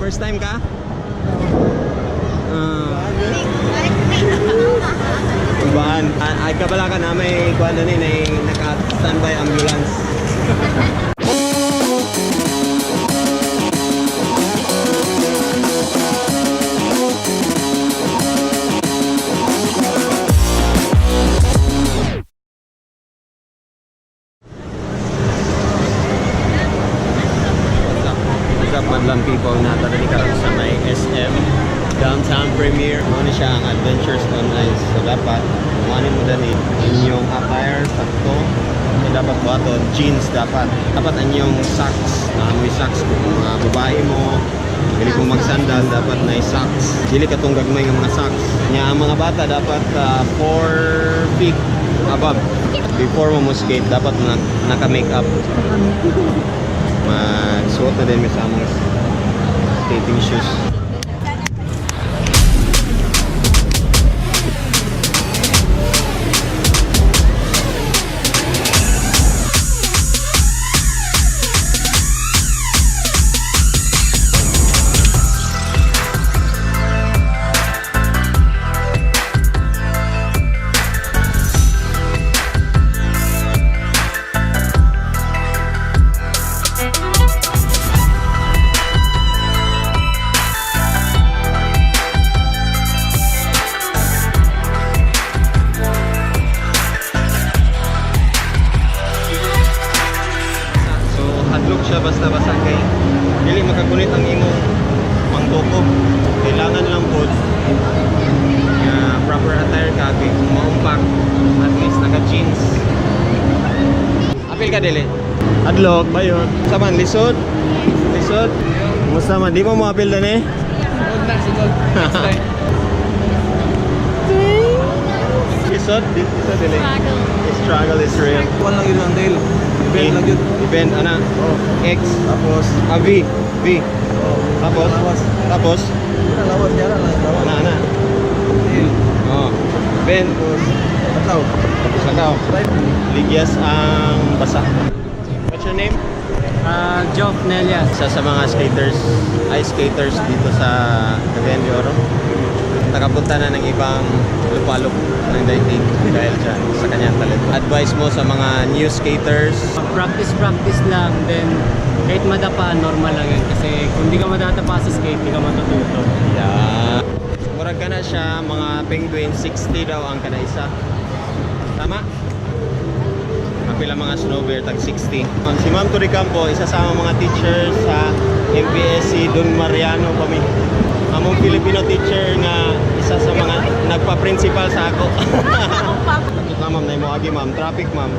First time ka? Ah. Ibaan. Ay, kabala ka na may kuan na ni may naka-standby ambulance. What's up? What's up, madlang people? Natadali karon sa may SM Downtown Premier. Mo ni siya ang Adventures on Ice. So dapat kuhanin mo dani inyong attire sakto. So dapat buhaton jeans dapat. Dapat inyong socks. Naamoy socks kung mga babae mo. Dili kong magsandal, dapat na socks. Dili katong gagmay nga mga socks. Nya ang mga bata dapat 4 feet above. Before mo mo skate, dapat na, naka-makeup. Magsuot na din mi sa among skating shoes. So hadlok siya basta-basta kay dili makagunit ang imong mangtoko. Kailangan lang pod nga proper attire ka kay kung maumpak at least naka jeans. Apil ka dili. Hadlok bayon. Saman lisod? Lisod? Kumusta man? Di mo moapil dani? Sugod na, sugod. Next time. Lisod? Lisod dili. Struggle is real. Kuwan lang yun ang deal. Event lang yun. Event ana. Oh. X. Tapos, Ah, V. V. oh. Tapos? Lawas. Tapos? Wala lawas, yara lang. Lawas. Ana ana. Deal. Oh. Ben. Tapos, atlaw. Tapos lakaw. Ligyas ang basa. What's your name? Joff Nelias. Isa sa mga skaters, ice skaters dito sa Cagayan de Oro. Nakapunta na ng ibang lupalop ng daigdig dahil dyan sa kanyang talento. Advice mo sa mga new skaters? Practice, practice lang. Then, kahit madapa, normal lang yun. Kasi kung di ka madatapa sa skate, di ka matututo. Yeah. Murag ka na siya, mga penguin, 60 daw ang kada isa. Tama? Kapila mga snow bear, tag 60. Si Ma'am Toricampo, isa sa among mga teacher sa MPSC Don Mariano kami. Among Filipino teacher nga isa sa mga nagpa-principal sa ako. Takot na ma'am, na mo agi ma'am, traffic ma'am.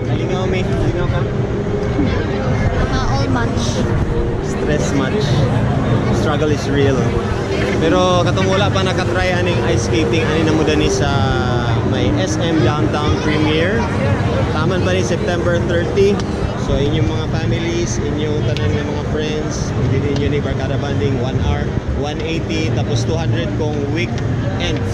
Nalingaw mi, lingaw ka. All match. Stress much. Struggle is real. Pero katong wala pa nakatry aning ice skating ani na mo dani sa may SM Downtown Premier. Taman pa ni September 30. So inyong mga families, inyong tanan nga mga friends, pwede ninyo ni barkada banding 1 hour, 180 tapos 200 kung weekends.